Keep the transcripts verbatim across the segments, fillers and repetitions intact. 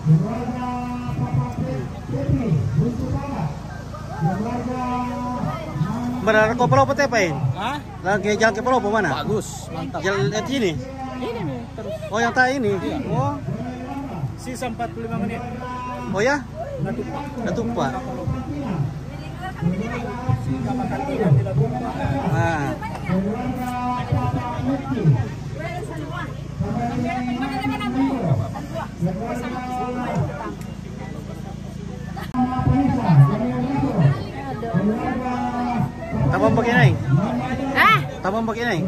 Mana ko Palopo te pain? Hah? Jalan ke, jalan ke Palopo mana? Bagus, mantap. Jalan, eh, sini? Ini nih, terus. Oh, yang tadi ini? Iya. Oh. Sisa empat puluh lima menit. Oh ya? Datupa. Datupa. Ah. Tabang pakai nai? Hah? Tabang pakai nai?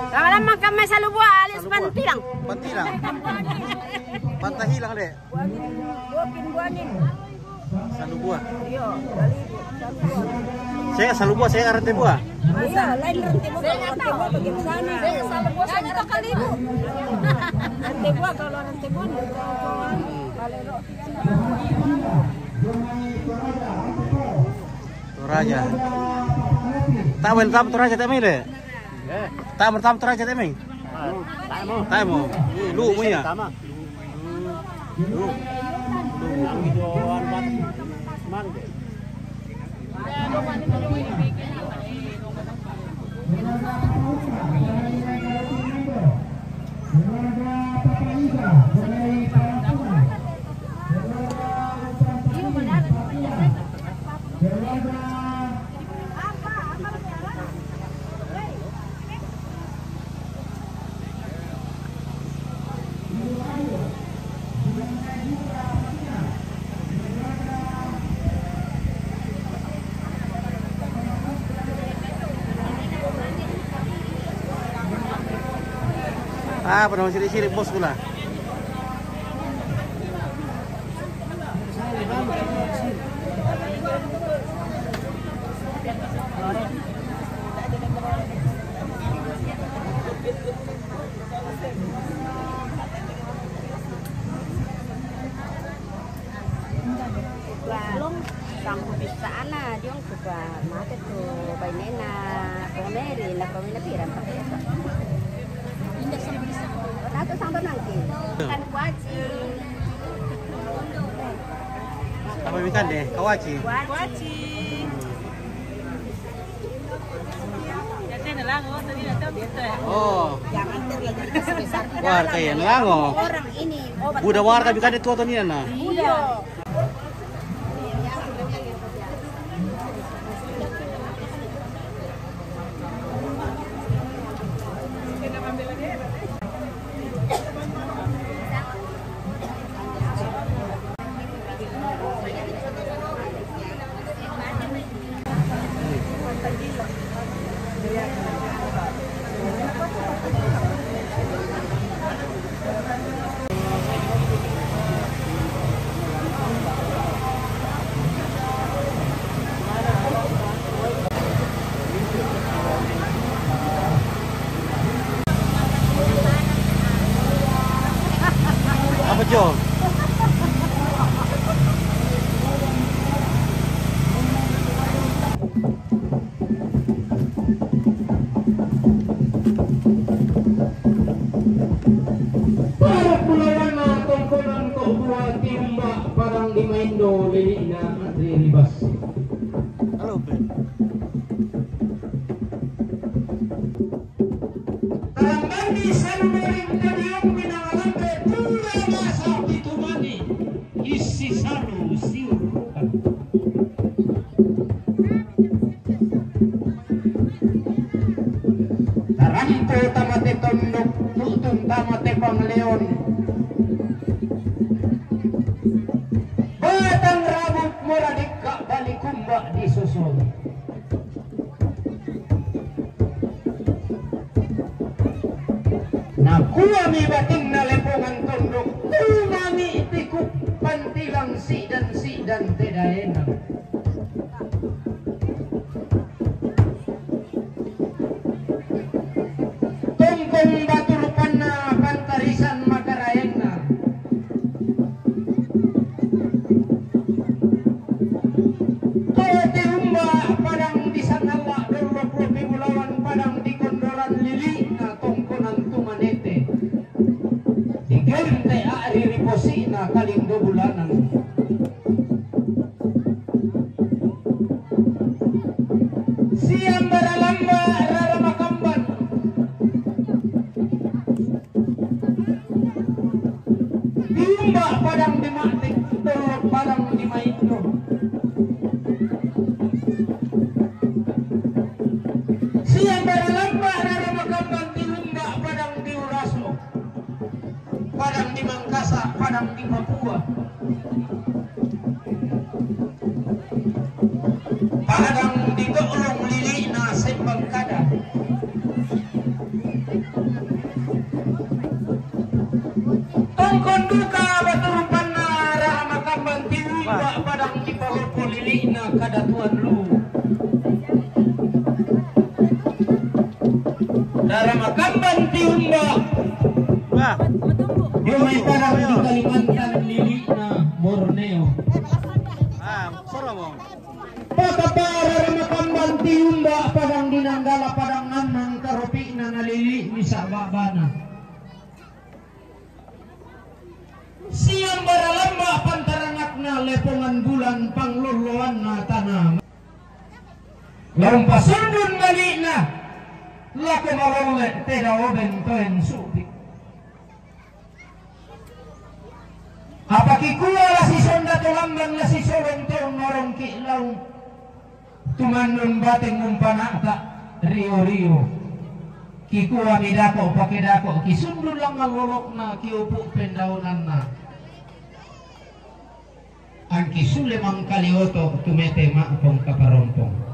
Lama-lama kami Salubua alias Salubua. Pantilang. Pantilang. Pantai hilang, dek. Buangin, buangin, buangin. Salubua. Iya, Salubua. Saya Salubua, saya Rantebua. Iya, lain Rantebua, kalau Rantebua bagaimana? Saya Salubua, saya Rantebua. Rantebua, kalau Rantebua, kalau Toraja. Tamu, tamu Toraja te mai, dek? Tamu, tamu Toraja te mai? Tamu. Tamu. Lu mu ya? Lu. Lu. Ah, pernah sirik-sirik bos pula. Bang, bisa ana, diong suka mate tu bainena, komeri, na komeri na pira. Satu sampai nanti. Kan kuaci. Apa ikan deh, kawaci? Kuaci. Oh. Wah, kayak lango. Orang ini obat. Buda warga bikin itu atau ni na? Iya. Apa, Jo? Para pulawana tongkonan ko bua tiumba parang di maindo lelina Andri Ribas. Halo, Ben. Tarambandi salumoring tadiong pinangalambe pula masa pitumani. Isi salu siurukan. Tarampo tamate tondok, tutun tamate pangleon. Batang rabuk moradikka balikumba di sosol. Nakuami batingna lepongan tondok, tumangi tikuk pantilang sidan-sidan tedaenang. Tongkong batu rupanna pantarisan makaraenna. Tote umba padang di Sangalla, dollok lopi bulawan padang di Kondolan, lili'na tongkonan tumanete. Digente a'ri ri posi'na kaling do bulawan. Yang baralamba rara makamban tiumba padang di Uraso, padang di Mangkasa, padang di Papua, padang di To'long lili'na sembang kada. Tongkon duka batu rupanna rara makamban tiumba padang di Palopo lili'na kadatuan lu. Rara makamban tiumba. Wah. Dumai padang di Kalimantan lili'na Borneo. Ah, soro mo. Pakapa rara makamban tiumba padang di Nanggala padang nannang karopi'na nalili' misa' ba'bana. Siang baralamba pantaranakna lepongan bulan panglolloanna tana. Laung pasundun mali'na lako malolle' te dao bentoen su'pi. Apa kikua la sisonda to lamban la sisolong to norongki' laung. Tumannun bateng umpana'ta rio-rio. Kikua midako' pake dako' kisundun langngan lolo'na kiupu' pendaunanna. Angki sule mangkalioto tumete ma'pong kaparompong.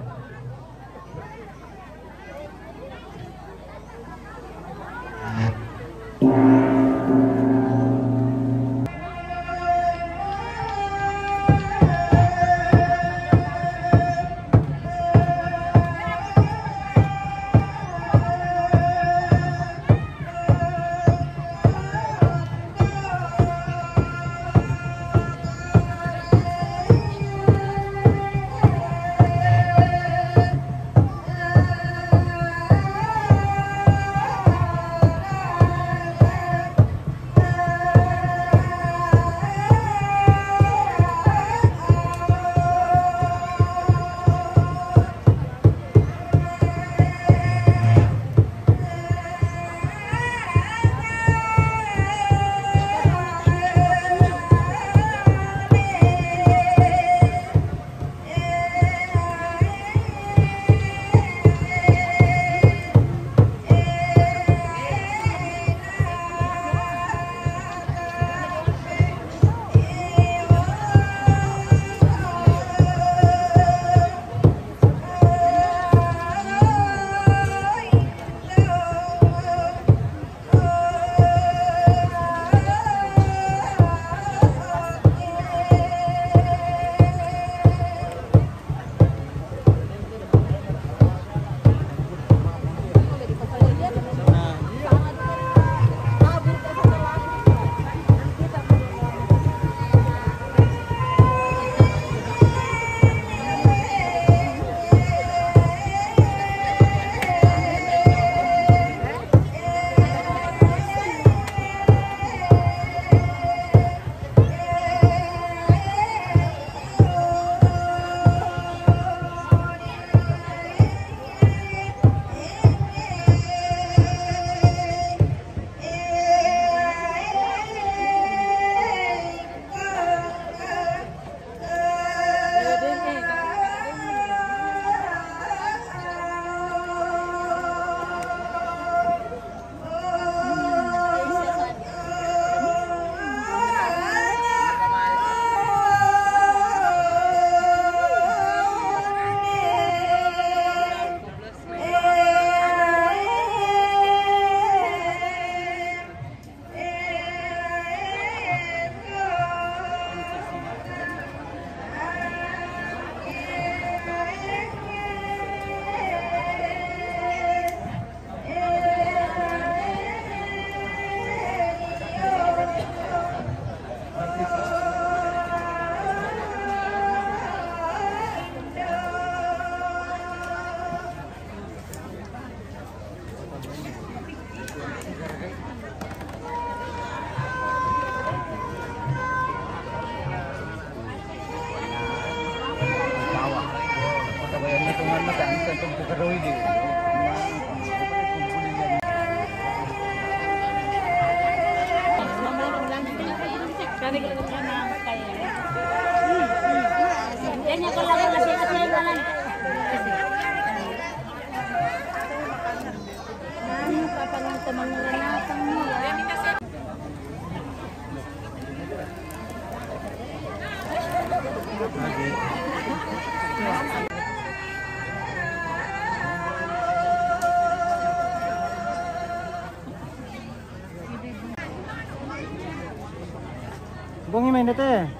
Bungi main dete.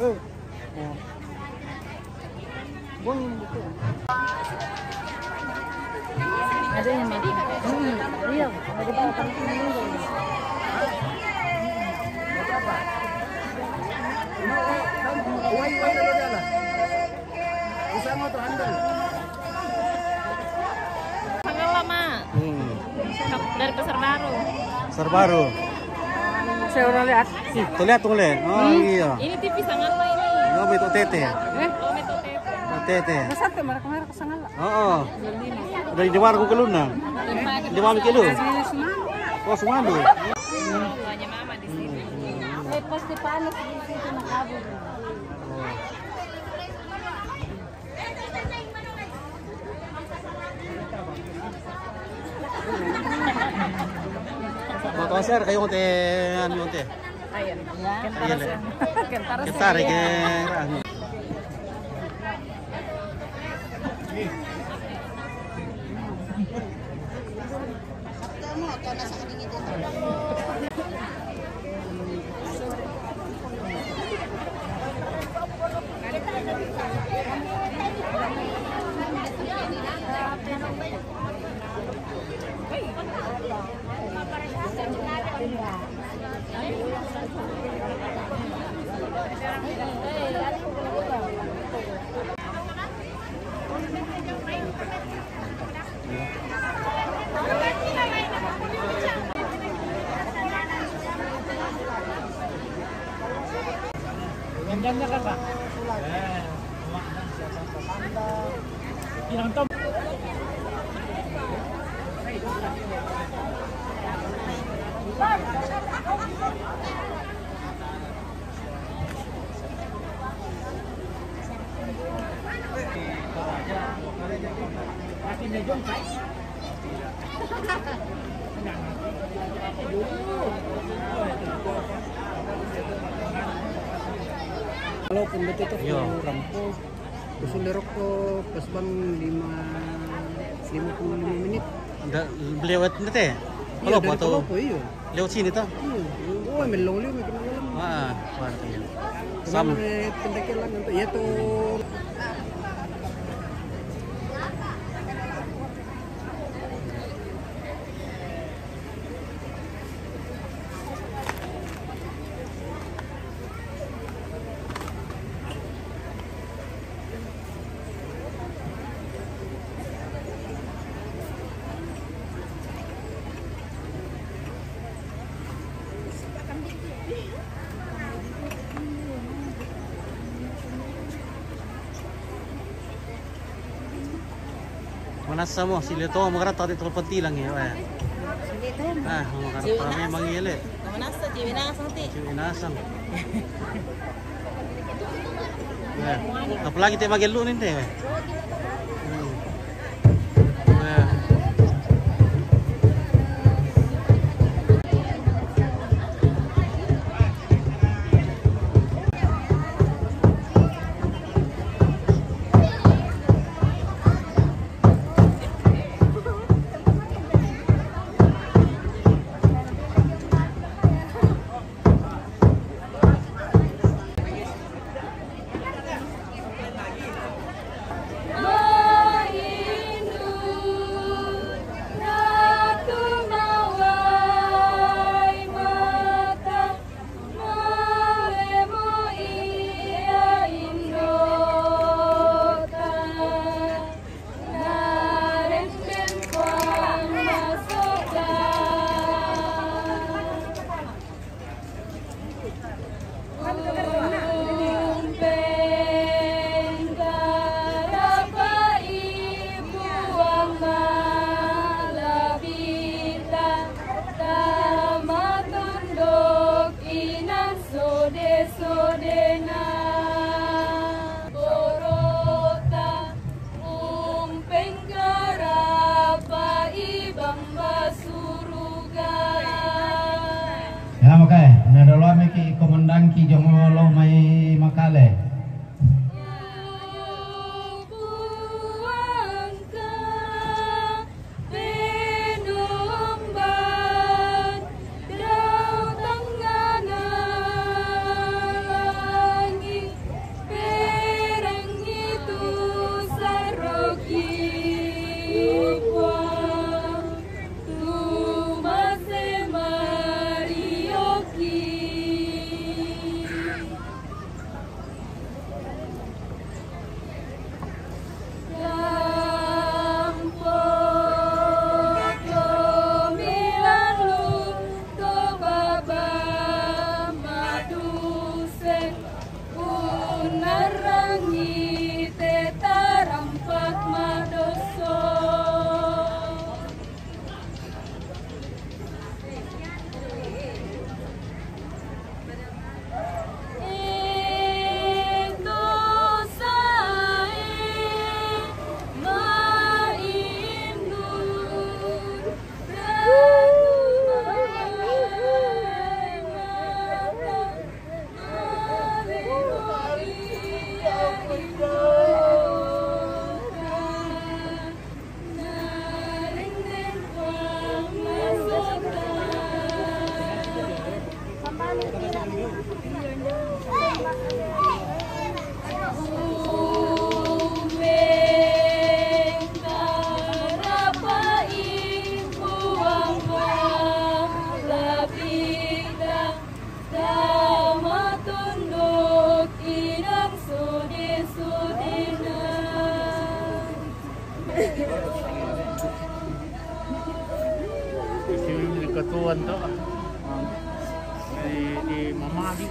Oh. Bungi main dete. Ada yang main. Hmm, iya, ada di bawah. Sangala, Ma. Hmm. Dari Pasar Baru. Pasar Baru. Saya orang lihat. Ih, tuh lihat tuh, Le. Oh, iya. Ini T V Sangala ini. Iya, betul, Tete. Eh? Oh, betul, Tete. Tete. Nasa tuh, mereka-mereka Sangala. Oo. Dari Jawar ko kaluna. Di Mami Kilo. Sumano. Oh, Sumano. Tuanya Mama di sini. Eh, pasti panas di situ, makabur. Mga ka-sir, kayo, te, ano, te? Ayan. Ayan, eh. Kentara, sir. Kentara, eh. Kentara, eh, ano. Kalau pun betul tuh, iya, rampo. Usul lerok ko pas bang lima, lima puluh lima menit. Nda, lewat nda te? Iya, kalau dari apa tuh? Palopo, iya. Lewat sini tuh? Iya. Oh, melong liu, melong liu. Ah, berarti ya. Sama. Sama. Pendakian lah, iya tuh. Manasa mo, si Lito, magarata di tukul pantilang eh, weh. Ah, magarata memang iya, Le. Manasa, ciwinasang ti. Ciwinasang. Weh, apalagi te magelu ni te, weh. Hmm. Weh. Oke, nadoloan miki komandan ki jongolo mai makale. Penomban dau tangngana langi, perangi tu saroki, Puang tu mase marioki. Di sini di ketuan tu. Di, di Mama di.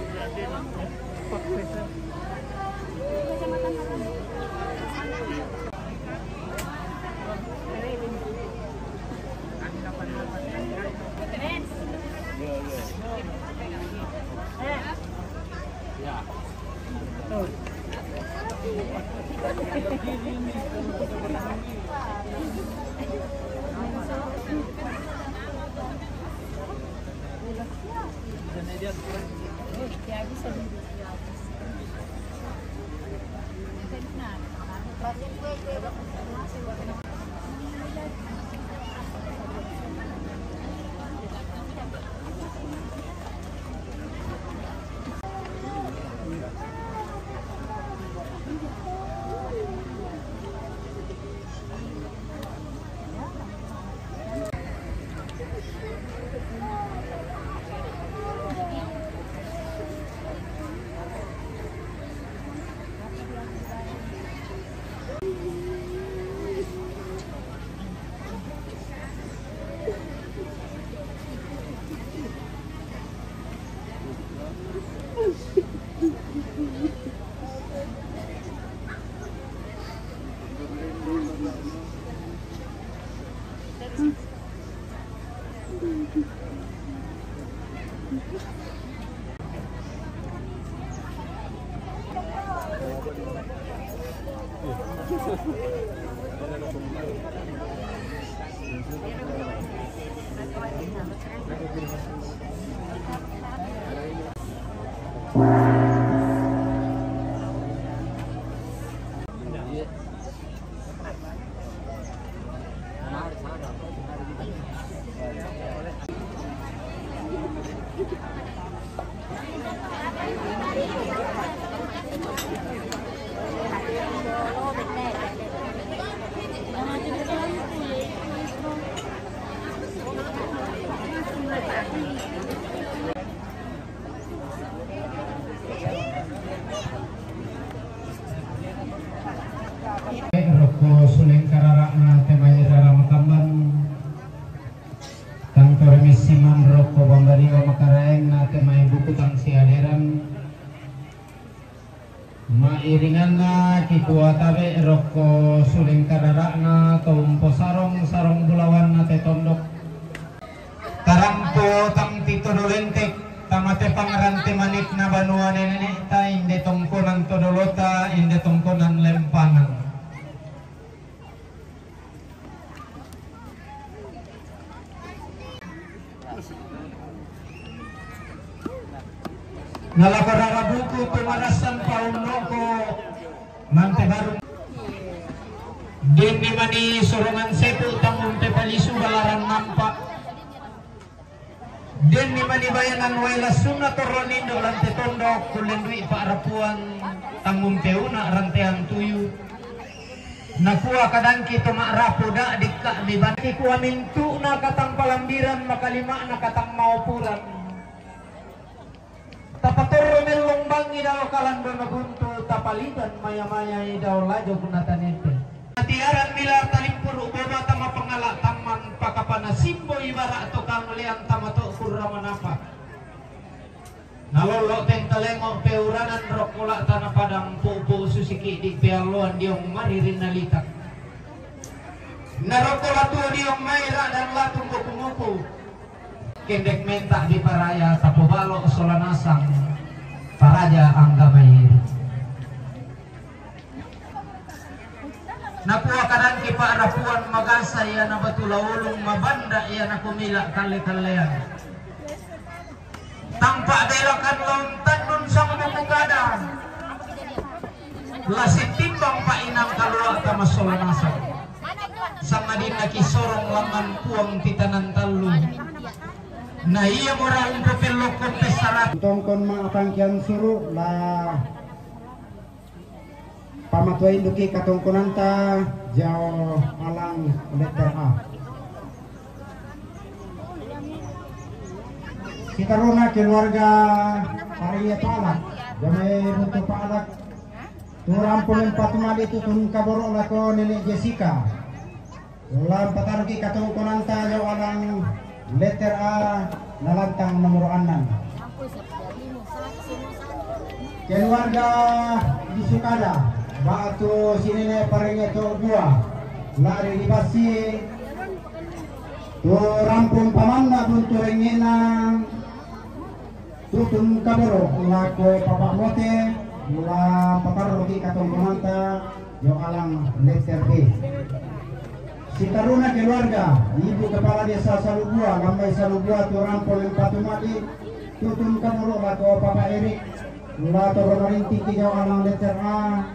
Roko suleng karara'na te mai rara makamban. Tang tore messiman roko bambariwa makaraeng na te mai buku tang siaderan. Mairinganna kikuatabe roko suleng karara'na to umpo sarong-sarong bulawanna te tondok. Tarampo tang tito dolentek, tamate pangarante manikna banua nene'ta, inde tongkonan to dolota, inde tongkonan lempangan. Nalako rarabuku tumarasan paunoko mante baru. Denni mani sorongan sepu tamumpe palisu balaran nampa. Denni mani bayanan wai lassunna torro nindo lante tondok kullendui pa'rapuan tamumpe una rantean tuyu. Nakua kadangki to ma'rapu da'dikka mi banki kua mintu'na katang palambiran makalima'na katang maupuran. Tapatorro mellong bangi dao kalandona buntu, tapalitan maya-mayai dao lajok natanete. Natiaran mila talimpuru bobata mapangala tamman pakapana simbo ibara to kanglean tama to kurra manapa. Nalollo tengkalengo peuranan rokkola tana padang pu'pu susiki di pealloan diong maririnna litak. Narokko latuo diong maira dan latung boku-muku. Kendek menta di paraya tapobalo sola nasang paraja angga mairi. Nakua kadangki pa'rapuan magasa ia na batu laulung mabanda ia na kumila kalle-kallean. Tampa delakan laun tannun sang mukada. Lasitimbang pa inang kalua tama sola nasang. Sangadinna kisorong langan puang titanan tallu. Na ia mora umpopellokkon pessara. Tongkon ma atangkian suru la pamatua induki katongkonanta jao alang letter A. Sitaruna keluarga Paria Palak, jamai butu Palak, turampo mempatu mali tutun kaboro lako nenek Jessica. Lam pataruki katongkonanta jao alang letter A nalantang nomor annan. Keluarga di Sukada, batu sinene parenge to bua, lari di basi, tu rampung pamanna buntu rengena, tutun kaboro lako papa mote, la patarruki katongkonanta, jao alang letter B. Sitaruna keluarga, ibu kepala desa Salubua, lambai Salubua, tu rampung mempatu mali, tutun kaboro lako papa Erik, la torro marinting ki jao alang letter A,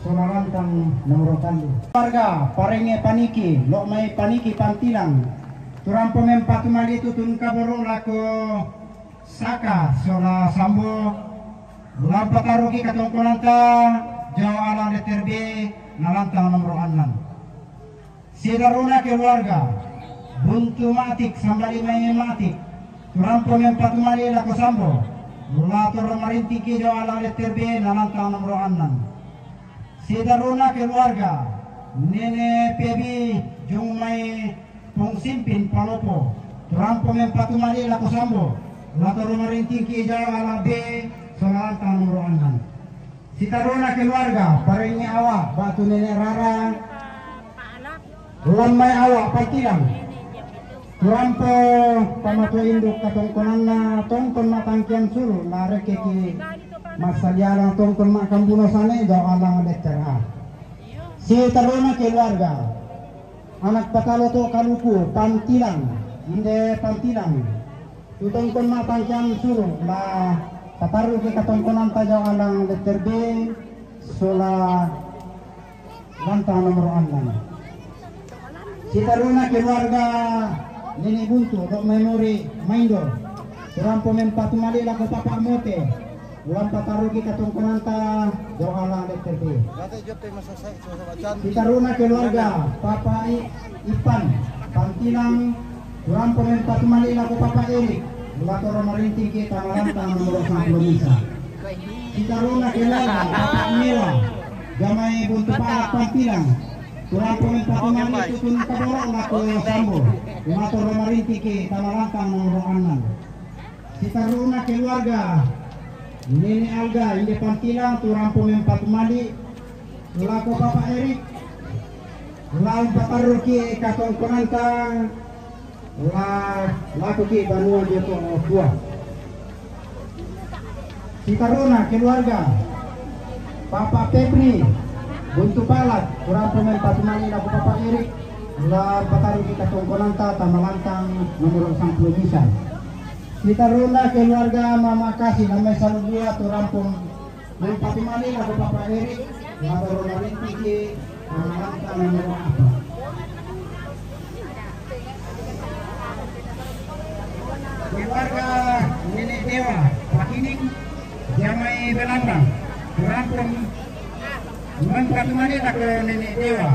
sola lantang nomor tallu. Keluarga, parenge paniki, lo mai paniki pantilang, tu rampung mempatu mali, tutun kaboro lako Saka sola Sambo, lampa taruki katongkonanta, jao alang letter B, nalantang nomor annan. Sitaruna keluarga, buntu matik, sambali mai matik, tu rampung mempatu mali lako Sambo, la torro marinting ki jao alang letter B, nalantang nomor annan. Sitaruna keluarga, nene Pebi jong mai Pung Simpin Palopo, tu rampung mempatu mali lako Sambo, la torro marinting ki jao alang B, sola lantang nomor annan. Sitaruna keluarga, parenge awa, batu nenek Rara, lam mai awa pantilang. Tu rampo pamatua induk katongkonanna tongkon ma atangkian suru, la rekke ki massalialang tongkon ma kambuno sane jao alang letter A. Sitaruna keluarga, anak patalo to kaluku, pantilang, inde pantilang. Tu tongkon ma atangkian suru, la patarruki katongkonanta jao alang letter B, sola lantang nomor annan. Sitaruna keluarga nene Buntu, do memori maindo. Tu rampo mempatu mali lako papa mote, lampa taruki katongkonanta jao alang letter B. Sitaruna keluarga, papa I-, Ipan, pantilang, tu rampo mempatu mali lako papa Erik, la torro marinting ki tama lantang nomor sampulu misa. Sitaruna keluarga, papa Mela, jamai Buntu Palak pantilang, tu rampo mempatu mali tutun kaboro lako Sambo, la torro marinting ki tama lantang nomor annan. Sitaruna keluarga, nene Alga, inde pantilang, tu rampo mempatu mali lako papa Erik, lam patarruki katongkonanta, la lakoki banua joto bua. Sitaruna keluarga, papa Febri, Buntu Palak, tu rampo mempatu mali lako papa Erik, lam patarruki katongkonanta tama lantang nomor sampulu misa. Sitaruna keluarga Mama Kasih, lamai salu dua, tu rampung. Mempatu mali lako Papa Erik, lako Roma Rintiki, Mama Lanta nomor apa? Keluarga Nenek Dewa, Pakining, Jamai Belambang, tu rampung. Mempatu mali lako Nenek Dewa.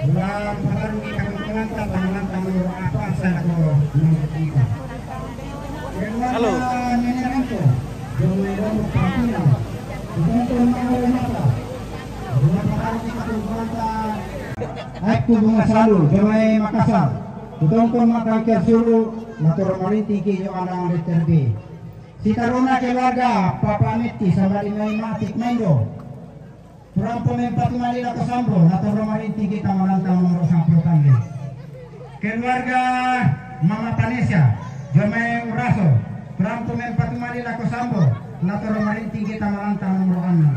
Ulang pataruk ika tongkonanta, tongkonanta nomor apa, saya lako nomor ika. Halo. Nenek Rangko, Jamai Lombok Pakining. Tongkon mau mata. Ulang pataruk ika tongkonanta. Aku Bunga Salu, Jamai Makassar. Tongkon mata kiasulu, lako Roma Rintiki jo Anang letter B. Sitaruna keluarga Papa Meti, sambali mai matik maindo. Tu rampung mempatu mali lako Sambo, lako Roma Rintiki, tama lantang nomor sampulu tanggi. Keluarga Mama Panesia, Jamai Uraso. Tu rampung mempatu mali lako Sambo, lako Roma Rintiki, tama lantang nomor anam.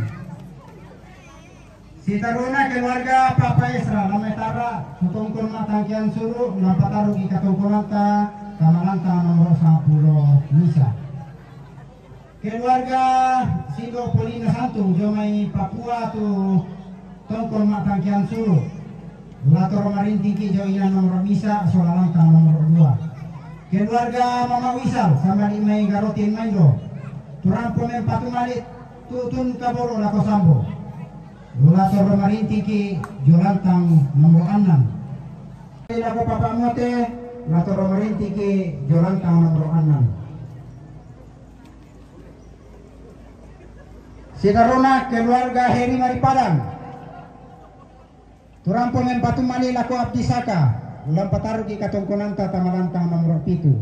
Sitaruna keluarga Papa Esra, lamai tara, tu tongkon mata kiasulu, lamai pataruk ika tongkonanta, tama lantang nomor sampulu misa. Keluarga Sindo Polina Santung, Jamai Papua, tu tongkon mata kiasulu, lako Roma Rintiki jo Ina nomor misa, sola lantang nomor dua. Keluarga Mama Wisal, sambali mai garotin maindo. Tu rampung mempatu mali, tutun kabolo lako Sambo. Lako Roma Rintiki jo lantang nomor anam. Lako Papa Mote, lako Roma Rintiki jo lantang nomor anam. Sitaruna keluarga Heri Maripadan. Tu rampung mempatu mali lako Abdi Saka, lamai pataruk ika tongkonanta, tama lantang nomor pitu.